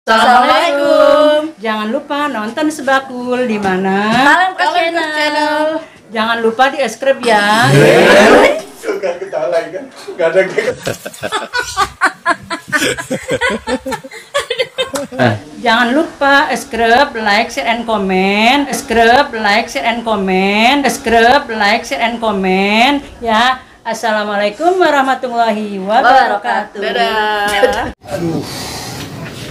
Assalamualaikum. Jangan lupa nonton Sebakul di mana? Kalian channel. Jangan lupa di subscribe ya. Suka ketawa lagi kan? Gak ada Jangan lupa subscribe, like, share, and comment. Subscribe, like, share, and comment. Subscribe, like, share, and comment. Ya. Assalamualaikum warahmatullahi wabarakatuh. Dadah. Aduh,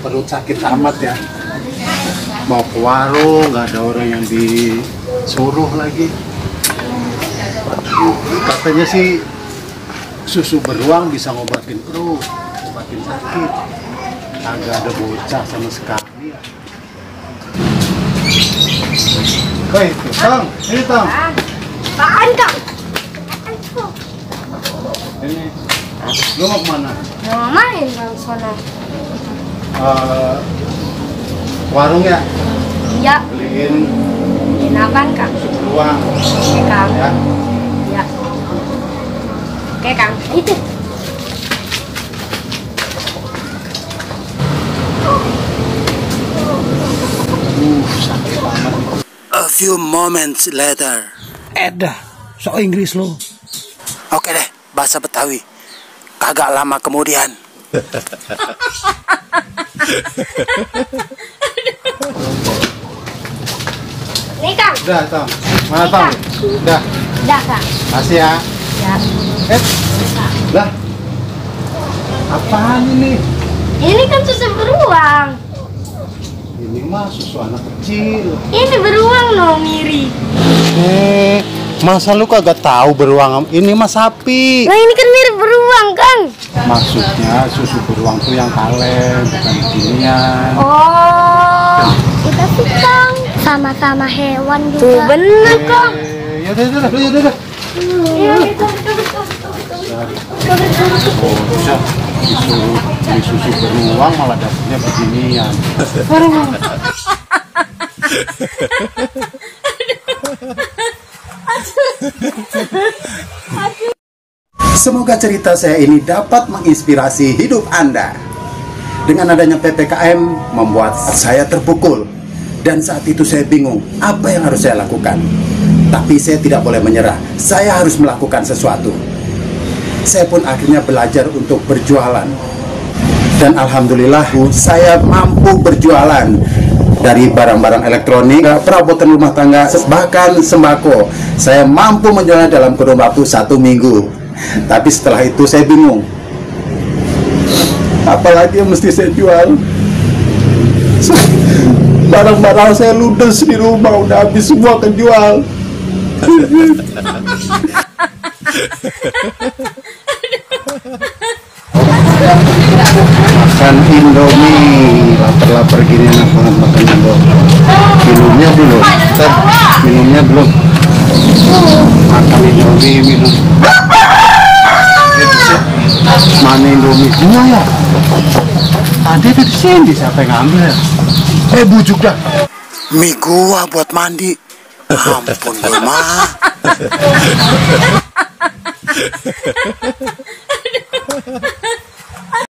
perut sakit amat ya. Mau ke warung, nggak ada orang yang disuruh lagi. Katanya sih susu beruang bisa ngobatin perut, ngobatin sakit. Agak ada bocah sama sekali ya. Hei, Tang, ini Tang. Apaan, Kang? Ini, lu mau kemana? Mau main Kang sana. Warung ya? Iya. Beliin Apaan, Kang? susu beruang. Oke, Kang. Ya. Iya. Oke, Kang. Itu. Sakit banget. A few moments later. So Inggris lo. Oke deh, bahasa Betawi. Kagak lama kemudian. Nih, Kang. Udah, Tang. Mana Tang? Udah. Udah, Kang. Kasih ya. Ya. Lah. Apaan ini? Ini kan susu beruang. Ini mah susu anak kecil. Ini beruang no, Miri. Masa lu kagak tahu beruang? Ini mah sapi. Nah, ini kan mirip beruang, Kang. Maksudnya susu beruang tuh yang kaleng, bukan beginian. Oh. Kita sih, Kang. Sama-sama hewan juga. Tuh, bener, Kang. Yaudah. Iya, betul. Bocah disuruh beli susu beruang malah dapetnya beginian. Semoga cerita saya ini dapat menginspirasi hidup Anda. Dengan adanya PPKM membuat saya terpukul. Dan saat itu saya bingung apa yang harus saya lakukan. Tapi saya tidak boleh menyerah. Saya harus melakukan sesuatu. Saya pun akhirnya belajar untuk berjualan. Dan alhamdulillah saya mampu berjualan. Dari barang-barang elektronik, perabotan rumah tangga, bahkan sembako. Saya mampu menjualnya dalam kurun waktu 1 minggu. Tapi setelah itu saya bingung. Apalagi yang mesti saya jual? Barang-barang saya ludes di rumah, udah habis semua kejual. Makan Indomie, lapar-lapar gini enak banget makan Indomie. Minumnya belum, minumnya belum. Makan Indomie, minum. Mana Indomie? Semua ya. Tadi itu di sini siapa yang ngambil? Bujuk dah. Mie gua buat mandi. Ampun gue mah.